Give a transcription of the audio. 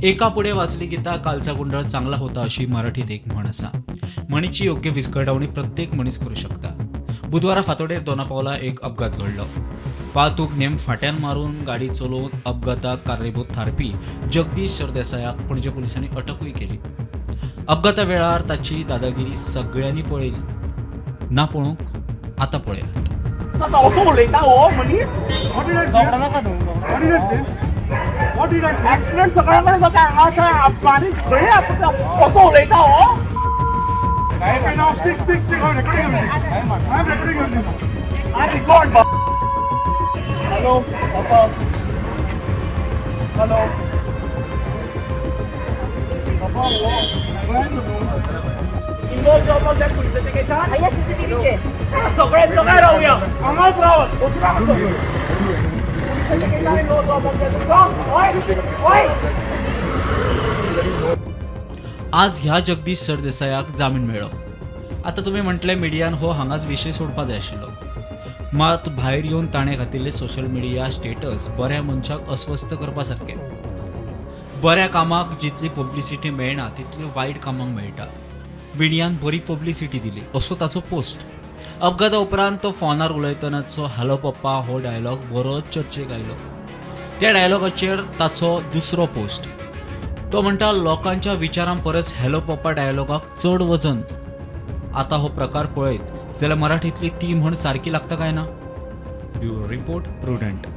एका पुढे वाचली गीता कालचा गुंडाळ चांगला होता अशी मराठीत एक म्हण असा. म्हणीची योग्य विस्कटावणी प्रत्येक मनीस करू शकता. बुधवारा फातोडेर दोनापावला एक अपघात घडलो. वाहतूक नेम फाट्यान मारून गाडी चलोवन अपघाताक कारणीभूत थारपी जगदीश सरदेसायाक पणजे पुलिसांनी अटकूय केली. अपघाता वेळार ताची दादागिरी सगळ्यांनी पळयली. ना पळोवंक आतां पळयात. आता असो उलयता हो मनीस. What did I say? What did I say? What did I say? Accident सगळ्या कडेन जाता. आतां आनी खंय असो उलयता हो. Okay, now speak, speak, speak. I'm recording everything. I'm recording everything. I record. Hello papa, hello papa, हो इन्वॉल्व जावपाक जाय पुलिसाच्या केसान. हया सीसीटीव्हीचे. सगळे सगळे रावया, हांगाच रावत, वचूं नाका खंय. पुलिसाच्या केसान इन्वॉल्व जावपाक जाय तुमकां. हय हय. आज ह्या जगदीश सरदेसायाक जामीन मेळ्ळो. आतां तुमी म्हटलें मिडियान हो हांगाच विशय सोडपा जाय आशिल्लो. मात भायर येवन ताणें घातिल्ले सोशल मिडिया स्टेटस बऱ्या मनशाक अस्वस्थ करपा सारकें. बऱ्या कामाक जितली पब्लिसिटी मेळना तितली वायट कामाक मेळटा. मिडियान बरी पब्लिसिटी दिली असो ताचो पोस्ट. अपघाता उपरांत तो फोनार उलयतनाचो हॅलो पप्पा हो डायलॉग बरोच चर्चेक आयलो. त्या डायलॉगाचेर ताचो दुसरो पोस्ट. तो म्हणटा लोकांच्या विचारां परस हॅलो पप्पा डायलॉगाक चड वजन. आता हो प्रकार पळयत जाल्यार मराठीतली ती म्हण सारकी लागता काय ना? Bureau report, Prudent.